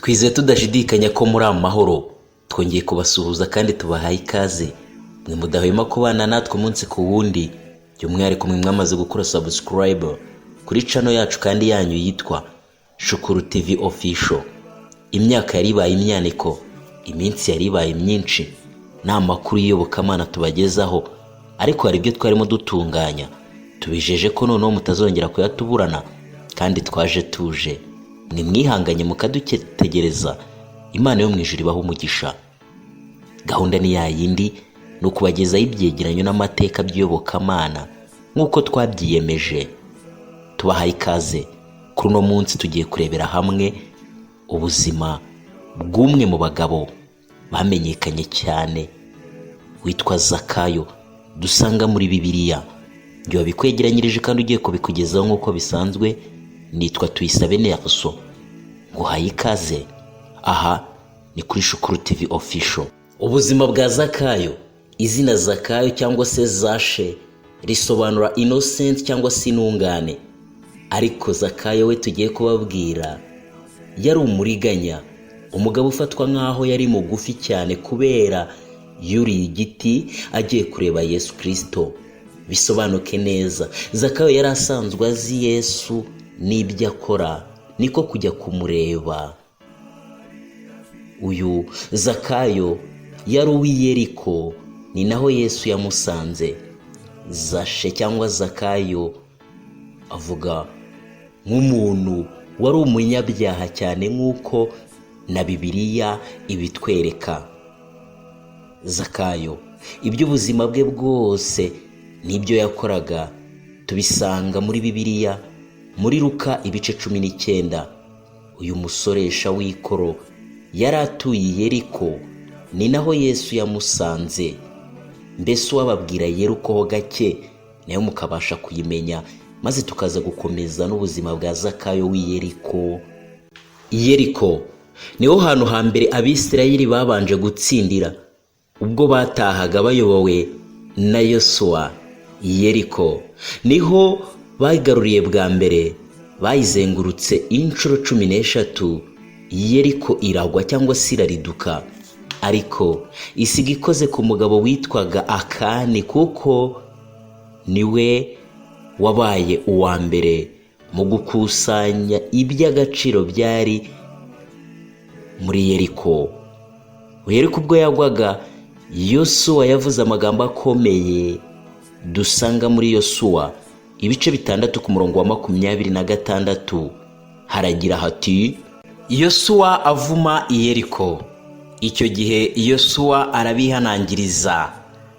Twizeye tudashidikanya ko muri amahoro. Twongeye kubasuhuza kandi tubahaye ikaze, mwe mudahwema kubana natwe umunsi ku wundi, by'umwihariko mwe mwamaze gukora subscribe kuri channel yacu kandi yanyu yitwa Shukuru TV Official. Imyaka yari ibaye imyaniko, iminsi yari ibaye myinshi, nta makuru y'iyobokamana tubagezaho, ariko hari ibyo twarimo dutunganya. Tubijeje ko noneho mutazongera kuyatuburana, kandi twaje tuje. Mwe mwihanganye mukadutegereza, Imana yo mu ijuru ibaha umugisha. Gahunda ni ya yindi, ni ukubagezaho ibyegeranyo n'amateka by'iyobokamana nk'uko twabyiyemeje. Tubahaye ikaze. Kuri uno munsi tugiye kurebera hamwe ubuzima bw'umwe mu bagabo bamenyekanye cyane witwa Zakayo dusanga muri Bibiliya. Njye wabikwegeranyirije kandi ugiye kubikugezaho nk'uko bisanzwe nitwa Tuyisabe Nelson. Nguhaye ikaze. Aha ni kuri Shukuru TV Official. Ubuzima bwa Zakayo. Izina Zakayo cyangwa se Zashe risobanura innocent cyangwa se intungane, ariko Zakayo we tugiye kubabwira yari umuriganya, umugabo ufatwa nk'aho yari mugufi cyane kubera yuriye igiti agiye kureba Yesu Kirisito. Bisobanuke neza, Zakayo yari asanzwe azi Yesu n'ibyo akora, niko kujya kumureba. Uyu Zakayo yari uw'i Yeriko, ni naho Yesu yamusanze. Zashe cyangwa Zakayo avuga nk'umuntu wari umunyabyaha cyane nk'uko na Bibiliya ibitwereka. Zakayo iby'ubuzima bwe bwose n'ibyo yakoraga tubisanga muri Bibiliya muri Luka ibice 19. Uyu musoresha w'ikoro yari atuye i Yeriko, ni naho Yesu yamusanze. Mbese uwababwira Yeriko ho gake nayo mukabasha kuyimenya, maze tukaza gukomeza n'ubuzima bwa Zakayo w'i Yeriko. Yeriko niho hantu hambere Abisirayeli babanje gutsindira ubwo batahaga bayobowe na Yosuwa. Yeriko niho bagaruriye bwa mbere, bayizengurutse inshuro 13. Yeriko iragwa cyangwa se irariduka, ariko isiga ikoze ku mugabo witwaga Akani, kuko niwe wabaye uwa mbere mu gukusanya iby'agaciro byari muri Yeriko. Yeriko ubwo yagwaga, Yosuwa yavuze amagambo akomeye dusanga muri Yosuwa ibice 6 ku murongo wa 26. Haragira hati: Yosuwa avuma Yeriko. Icyo gihe Yosuwa arabihanangiriza,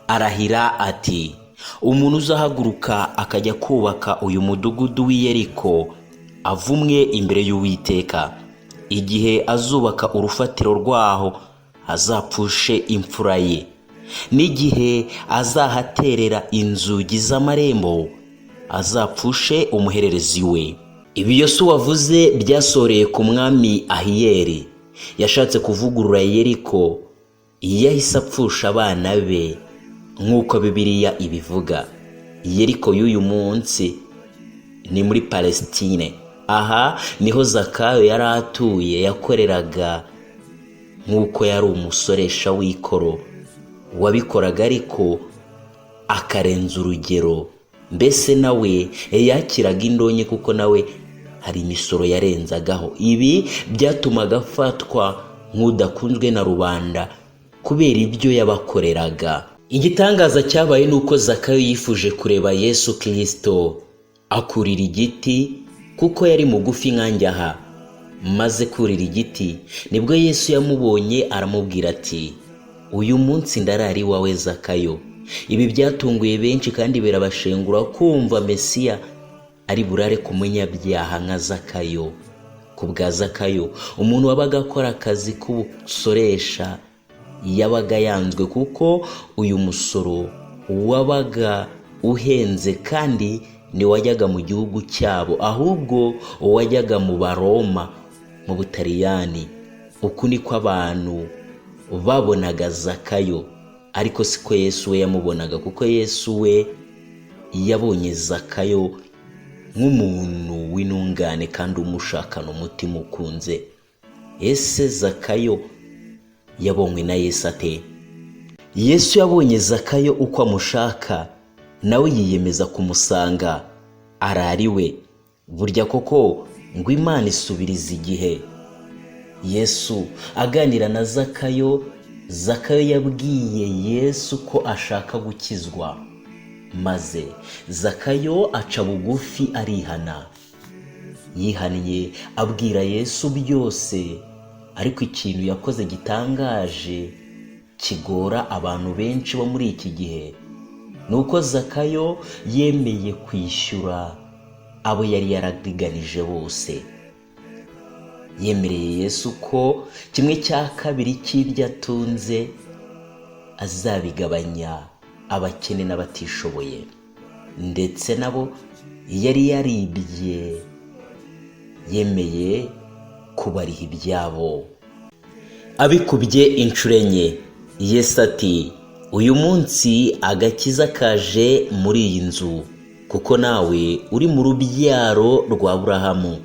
arahira ati: umuntu uzahaguruka akajya kubaka uyu mudugudu w'i Yeriko avumwe imbere y'Uwiteka. Igihe azubaka urufatiro rwaho azapfushe imfura ye, n'igihe azahaterera inzugi z'amarembo azapfushe umuhererezi we. Ibi Yosuwa avuze byasoreye ku mwami Ahiyeri. Yashatse kuvugurura Yeriko, yahise apfusha abana be nk'uko Bibiliya ibivuga. Yeriko y'uyu munsi ni muri Palestine. Aha niho Zakayo yari atuye, yakoreraga nk'uko yari umusoresha w'ikoro wabikoraga, ariko akarenza urugero. Mbese nawe yakiraga indonke, kuko nawe hari imisoro yarenzagaho. Ibi byatumaga afatwa nk'udakunzwe na rubanda kubera ibyo yabakoreraga. Igitangaza cyabaye ni uko Zakayo yifuje kureba Yesu Kirisito, akurira igiti kuko yari mugufi nkanjye aha. Maze kurira igiti nibwo Yesu yamubonye, aramubwira ati: uyu munsi ndarara iwawe Zakayo. Ibi byatunguye benshi kandi birabashengura kumva Mesiya ari burare ku munyabyaha nka Zakayo. Ku bwa Zakayo, umuntu wabaga akora akazi k'ubusoresha yabaga yanzwe, kuko uyu musoro wabaga uhenze kandi ntiwajyaga mu gihugu cyabo, ahubwo wajyaga mu Baroma, mu Butaliyani. Uku niko abantu babonaga Zakayo, ariko siko Yesu we yamubonaga, kuko Yesu we yabonye Zakayo nk'umuntu w'intungane kandi umushakana umutima ukunze. Ese Zakayo yabonywe na Yesu ate? Yesu yabonye Zakayo uko amushaka, nawe yiyemeza kumusanga arara iwe. Burya koko ngo Imana isubiriza igihe. Yesu aganira na Zakayo, Zakayo yabwiye Yesu ko ashaka gukizwa, maze Zakayo aca bugufi arihana. Yihannye abwira Yesu byose, ariko ikintu yakoze gitangaje kigora abantu benshi bo muri iki gihe ni uko Zakayo yemeye kwishyura abo yari yarariganije bose. Yemereye Yesu ko kimwe cya kabiri cy'ibyo atunze azabigabanya abakene n'abatishoboye, ndetse nabo yari yaribye yemeye kubariha ibyabo abikubye inshuro enye. Yesu ati: "Uyu munsi agakiza kaje muri iyi nzu, kuko nawe uri mu rubyaro rwa Aburahamu."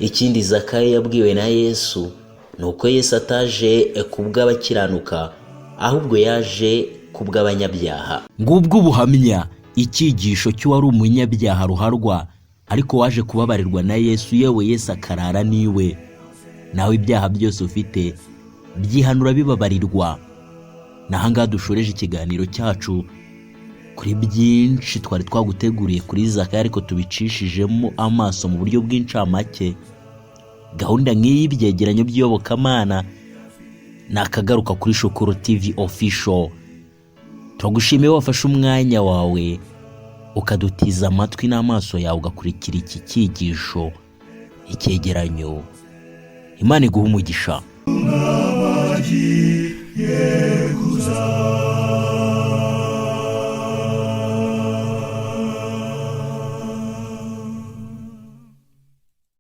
Ikindi Zakayo yabwiwe na Yesu ni uko Yesu ataje kubw'abakiranuka, ahubwo yaje kubw'abanyabyaha. Ngubwo ubuhamya, icyigisho cy'uwari umunyabyaha ruharwa ariko waje kubabarirwa na Yesu, yewe Yesu akarara niwe. Nawe ibyaha byose ufite byihanura bibabarirwa. Ni ahangaha dushoreje ikiganiro cyacu kuri byinshi twari twaguteguriye kuri Zakayo, ariko tubicishijemo amaso mu buryo bw'incamake. Gahunda nk'iyi y'ibyegeranyo by'iyobokamana ni akagaruka kuri Shukuru TV Official. Turagushimiye wafashe umwanya wawe ukadutiza amatwi n'amaso yawe, ugakurikira iki cyigisho, icyegeranyo. Imana iguha umugisha. Abagiye kuza.